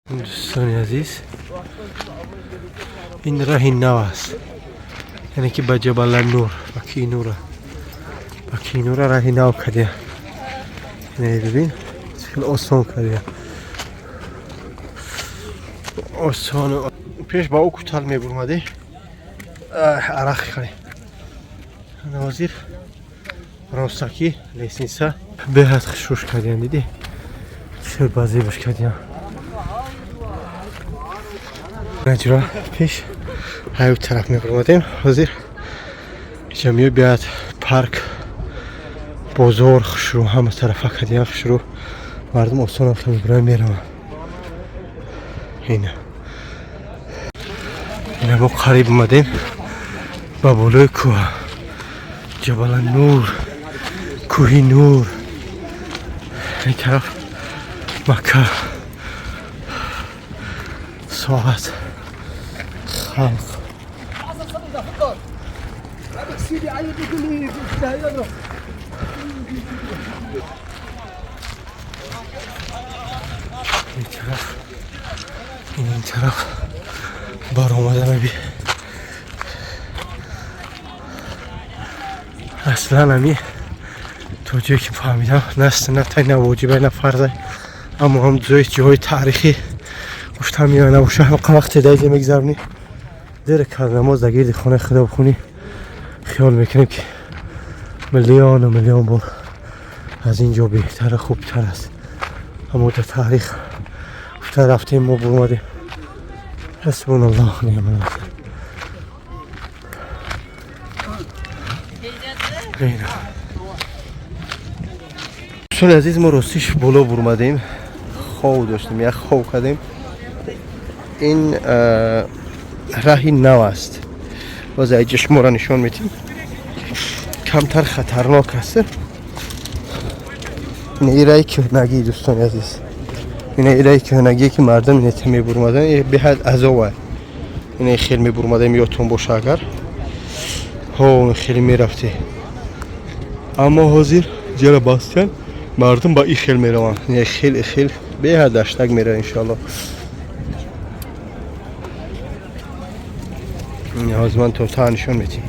Дӯстони азиз, ин раҳи нав аст, яъне ки ба Ҷабала Нур, ба Кӯҳи Нура, ба Кӯҳи Нура раҳи нав кардия. Бибин, хеле осон кардия, осон. Пеш ба ӯ кутал мебурмадӣ, арақ хӯрем. Ҳозир ростакӣ лестница беҳад хушрӯш кардиям. Дидӣ, хел базебаш кардиям. Наҷра пеш ҳаю тараф мебурмадем, ҳозир ҷамъиё бияд, парк, бозор хушрӯ, ҳама тарафа кардиям хушрӯ. Мардум осонам хел мебурад, мераванд. Ина, ина, мо қариб омадем ба болои кӯҳ, Ҷабала Нур, Кӯҳи Нур. Ин тараф Макка, соат, халқ. Ин тараф, ин тараф баромада меби. Аслан ами то ҷое ки фаҳмидам, на суннатай, на воҷибай, на фарзай, аммо ҳам ҷои ҷоҳои таърихӣ гуфтам ё набоша, ҳамқа вақте дар иҷа мегзаронӣ, зери кар намоз дар гирди хонаи худо бихонӣ, хиёл мекунем, ки миллиону миллион бор аз ин ҷо беҳтару хубтар аст. Аммо дар таърих гуфта рафтем, мо буромадем. Ҳасбуналлоҳ неъмал вакил. Дӯстони азиз, мо ростиш боло бурмадем, хов доштем, як хов кардем. Ин раҳи нав аст, боз айҷа шуморо нишон медиҳем. Камтар хатарнок аст ин раҳи кӯҳнагӣ. Дӯстони азиз, ин раҳи кӯҳнагие, ки мардум инета мебурмадан, беҳад азова. Ина хел мебурмадем, ёдтон боша агар, ҳо, хеле мерафте. Аммо ҳозир ҷара бастан, мардум ба и хел мераванд, хел хел беҳад даштак меравад. Иншоалло, ҳозир ман то та нишон медиҳем.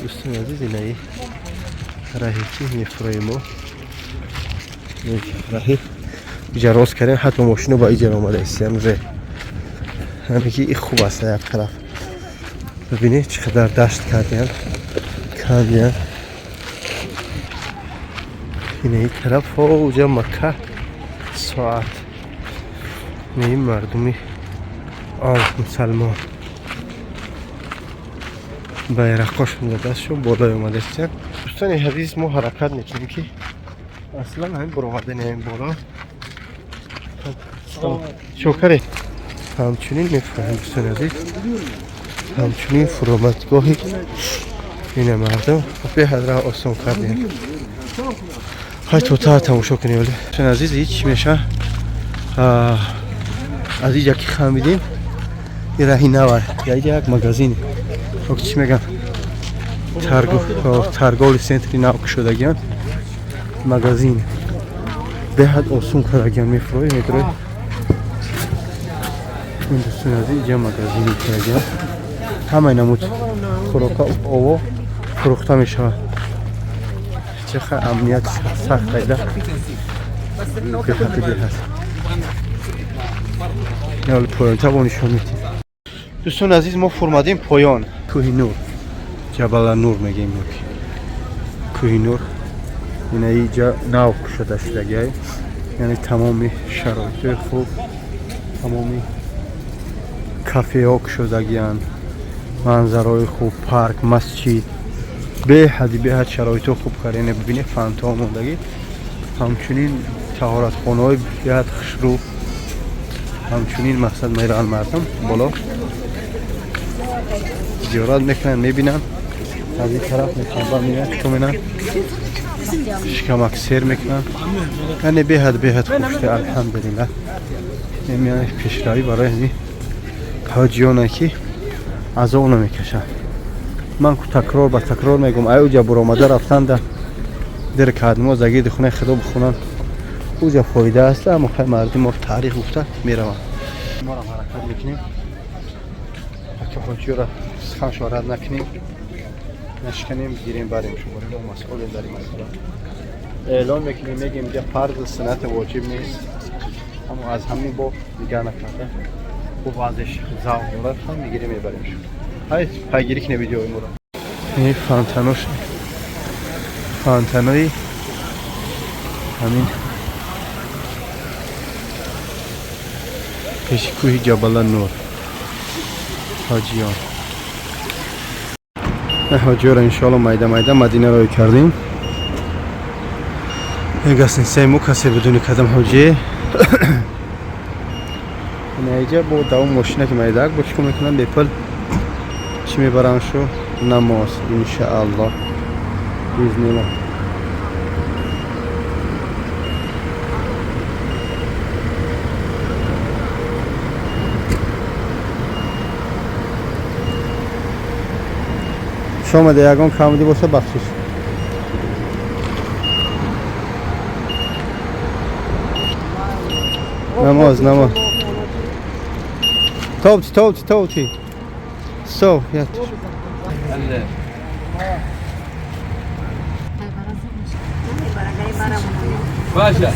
Дӯстони азиз, инаи раҳе ки мефуроем, мо раҳи иҷа рост кардем, ҳатто мошино ба иҷа омада истиям уже. Ҳаме ки и хуб аст. Як тараф бибинед, чӣ қадар дашт кардиям, кардиям. Инаи тараф уҷа Макка, соат, инаи мардуми ом мусалмон байрақошон дар дастшон болой омадастиян. Дӯстони азиз, мо ҳаракат мекунем, ки аслан ҳамин баромадани ҳамин боло чокаре. Ҳамчунин мефаҳмем, дӯстони азиз, ҳамчунин фуромадгоҳи ина мардум беҳад раҳ осон кардем. Ҳай, то та тамошо кунем. Дӯстони азиз, ҳеҷ меша аз иҷа ки хамидем, ин раҳи нава, яиҷа як магазин, чӣ мегам, торговый центри нав кушодагиан, магазин беҳад осон кардагиан. Мефурои, медрои. Ин, дӯстони азиз, иҷа магазин кардагиан, ҳамаи намуд хӯрока ово фурӯхта мешавад. Чеха амният сахт айда, беҳади беҳад. Поёнта бо нишон медиҳем. Дӯстони азиз, мо фурмадем поён Кӯҳи Нур, Ҷабала Нур мегӯем, ёки Кӯҳи Нур. Ина иҷа нав кушода шудагиай, яъне тамоми шароитҳои хуб, тамоми кафеҳо кушодагианд, манзарои хуб, парк, масҷид, беҳади беҳад шароитҳо хуб кард. Яъне бибинед, фонтан мондагӣ, ҳамчунин таҳоратхонаҳои беҳад хушрӯ. Ҳамчунин мақсад мераванд мардум боло, зиёрат мекунанд, мебинанд, аз ин тараф мехоҳанд, меянд, чо менанд, шикамак сер мекунанд. Яъне беҳад беҳад хуб шуда, алҳамдулиллаҳ. Яъне пешравӣ барои ҳамин ҳоҷиёне, ки азоб намекашанд. Ман ку такрор ба такрор мегӯм, ай уҷа буромада рафтанда дир кадмо за гирди хонаи худо бихонанд. Уҷа фоида аст, аммо хай мардум мо таърих гуфта мераванд. Морам ҳаракат мекунем, аки ҳоҷиёра суханшо рад накунем, нашканем, гирем барем. Шуморо мо масъулем дар ин масъала. Эълон мекунем, мегем инҷа фарз суннат воҷиб нест, аммо аз ҳамин бо дигар накарда бо баъзеш завқ дорад, ҳам мегирем, мебарем. Ҳай, пайгирӣ кунем видеои моро. Ин фонтанош, фонтанои ҳамин пеши кӯҳи Ҷабала Нур. Ҳоҷиён, ҳоҷиёро иншоалло майда майда Мадина рой кардем. Гостиницаи мо касе бидуни кадам ҳоҷие инаиҷа бо давом мошина ки майдаак бо чӣ кор мекунам, бепул чӣ мебарам шу намоз, иншааллоҳ, биизнилла. Шомада ягон камди боша, бахшиш. Намоз, намоз. Тоути, тоути, тоути. Со, я. Баша.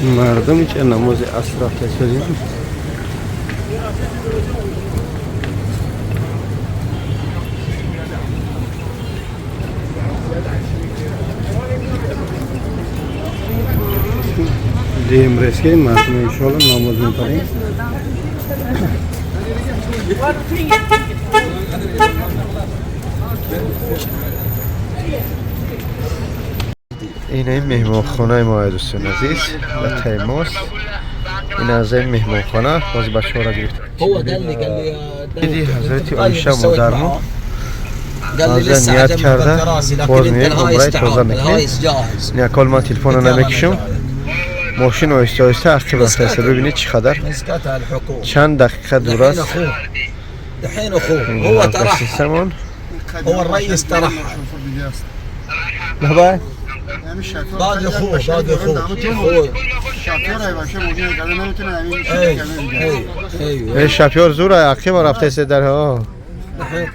Мардум ича намози аср рафта истодем. Дем рески мардум иншоалло намоз мебарем. Ин меҳмонхонаи мо, дӯстони азиз, ва таймост. Ин аз ин меҳмонхона боз бачаҳоро гирифт. هو قال لي قال لي دیدی حضرت طيب عایشه سويت مادرمون معاه. قال لي هذا لسه نیت عجبني کرده الكراسي باز لكن انت میایم الهايس عمره تازه تعال میکنیم. الهايس جاهز نیکال من تلفن رو قلت يلا أنا نمیکشم. جاي. ماشین آهسته آهسته عقب رفته است. ببینید چقدر مسكتها الحكومه چند دقیقه دور دحين است. اخوه دحين اخوه هو ترحل سیستمون هو الرئيس ترحل بابا. باقي اخوه باقي اخوه اخوه. اي اي ايوه. این شفیار زور عقب رفته است در ها. دحين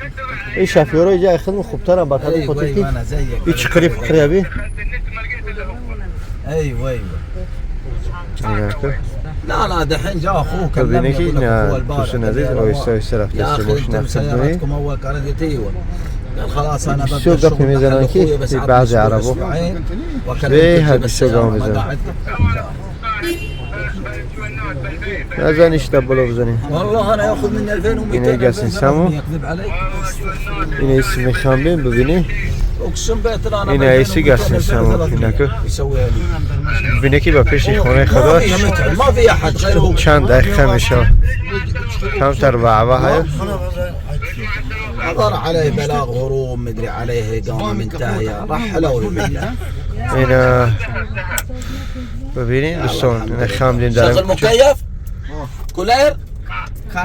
این شفیارا اینجا خدمت خوبترم بخاطر ايوه خاطر ايوه که انا زيك. این چقری فقری ابی. ايوه ايوه. لا لا دحين جاء اخوه كلمني ببینه که يقول لك اخوه نه البارح دوستان قال لي عزیز يا آهسته روان، آهسته رفته يا است اخي ماشین انتم عقب. سيارتكم اول كانت ايوه قال خلاص انا ببدا بسیار گپ الشغل میزنن محل که اخوي بس عطني بعضی اسبوع عربا اسبوعين به واكلمك هر تجيب بسیار السياره گام ما میزنن. قاعد. نزنیش تا بالا بزنیم. والله انا ياخذ مني 2200 هنا جالسين 2300 سمو. يكذب علي. این ایسی میخوام بیم ببینی. اقسم بالله انا هنا ايسي جالسين سمو. هناك. يسويها لي. ببینه که با پیش خونه ما خدا فيها متعب ما في احد غير هو. چند دقیقه میشه کمتر وعوه های. حضر عليه بلاغ هروب مدري عليه اقامه منتهيه رحلوا له بالله. اینا ببینید دوستان اینا خمدیم شغل در مكيف كولير.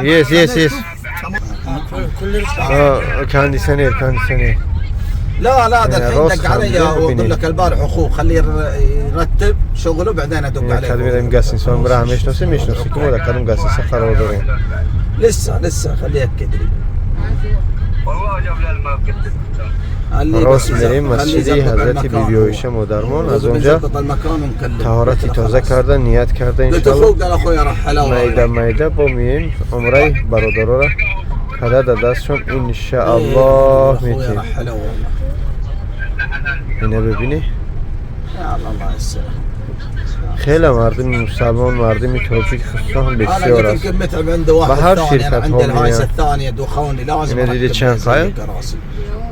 یس یس یس کندیسنر کندیسنر. لا لا ده يعني الحين راس دق علي خمدين واقول بني. لك البارح اخوه خليه يرتب شغله بعدين ادق اینا عليه. کدوم داریم گسینسان برای میشناسیم میشناسی که ما در کدوم گسینسان قرار داریم. لسه لسه خليه ياكد لي. خليه راست بس میریم يظبط- خليه مسجد يظبط حضرت المكان. بیبی عایشه مادرمان از اونجا يظبط المكان ونكلمه. طهارت قلت له تازه خلاص. کرده نیت کرده قلت انشالله. اخوه قال اخوي رحلوا. میده میده با میم عمره برادرها را کرده در دستشون انشاءالله اخوي میتیم. رحلوا والله. اینه ببینی. يا الله الله يسر. Хеле мардуми мусалмон, мардуми тоҷик хусусан انا бисёр قلت аст. يمكن متعب عنده واحد بحر ثاني انا شركة عندي هم الهايسه يعني. الثانيه دوخوني لازم هنا دي اركب چند زي قايل؟ كراسي.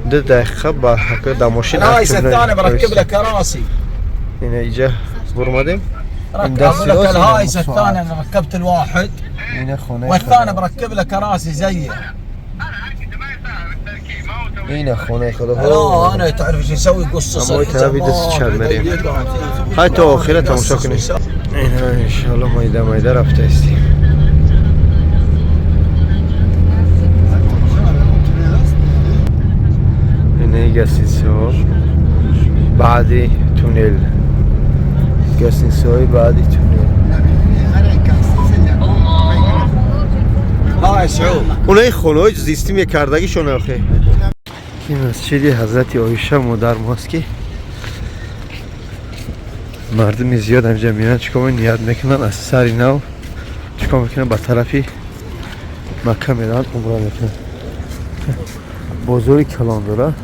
2 дақиқа ба ҳака дар мошин الهايسه الثانيه بركب له كراسي. Ина иҷа бурмадем. ركب دست اقول لك راسي الهايسه نص ساعة. الثانيه انا ركبت الواحد ина хонаи والثاني худо. بركب له كراسي زيه. Ина хонаи худо. لا انا تعرف ايش يسوي؟ يقص أما ترى بدس شال مريم. ҳай то охира тамошо кунед. Ина иншоалло майда майда рафта истем. Инаи гостиницаҳо баъди туннел, гостиницаҳои баъди туннел. هاي سعود. Онаи хонаҳои зистӣ мекардагишон охе. Ин масҷиди ҳазрати Оиша модар мост, ки мардуми зиёд ҳамҷа меоянд, чикор ният мекунанд, аз сари нав чикор мекунанд, ба тарафи Макка мераванд, умра мекунанд. Бозори калон дорад.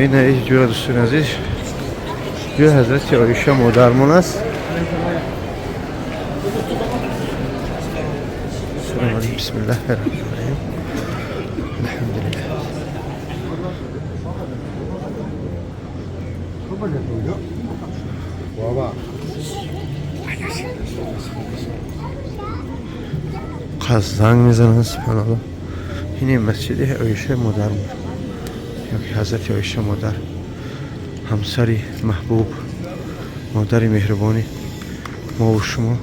Ина ҷоя, дӯстони азиз, ҷои ҳазрати Оиша модармон аст. Салом алейкум. Бисмиллаҳи раҳмони раҳим. Алҳамдулиллаҳ. Қаз занг мезананд, субҳаналлоҳ. Ин масҷиди Оиша модармон ёки ҳазрати Оиша модар, ҳамсари маҳбуб, модари меҳрубони мову шумо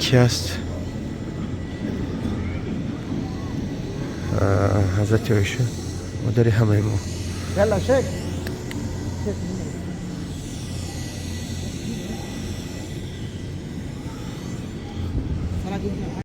ки аст. Ҳазрати Оиша модари ҳамаи мо. يلا شيك.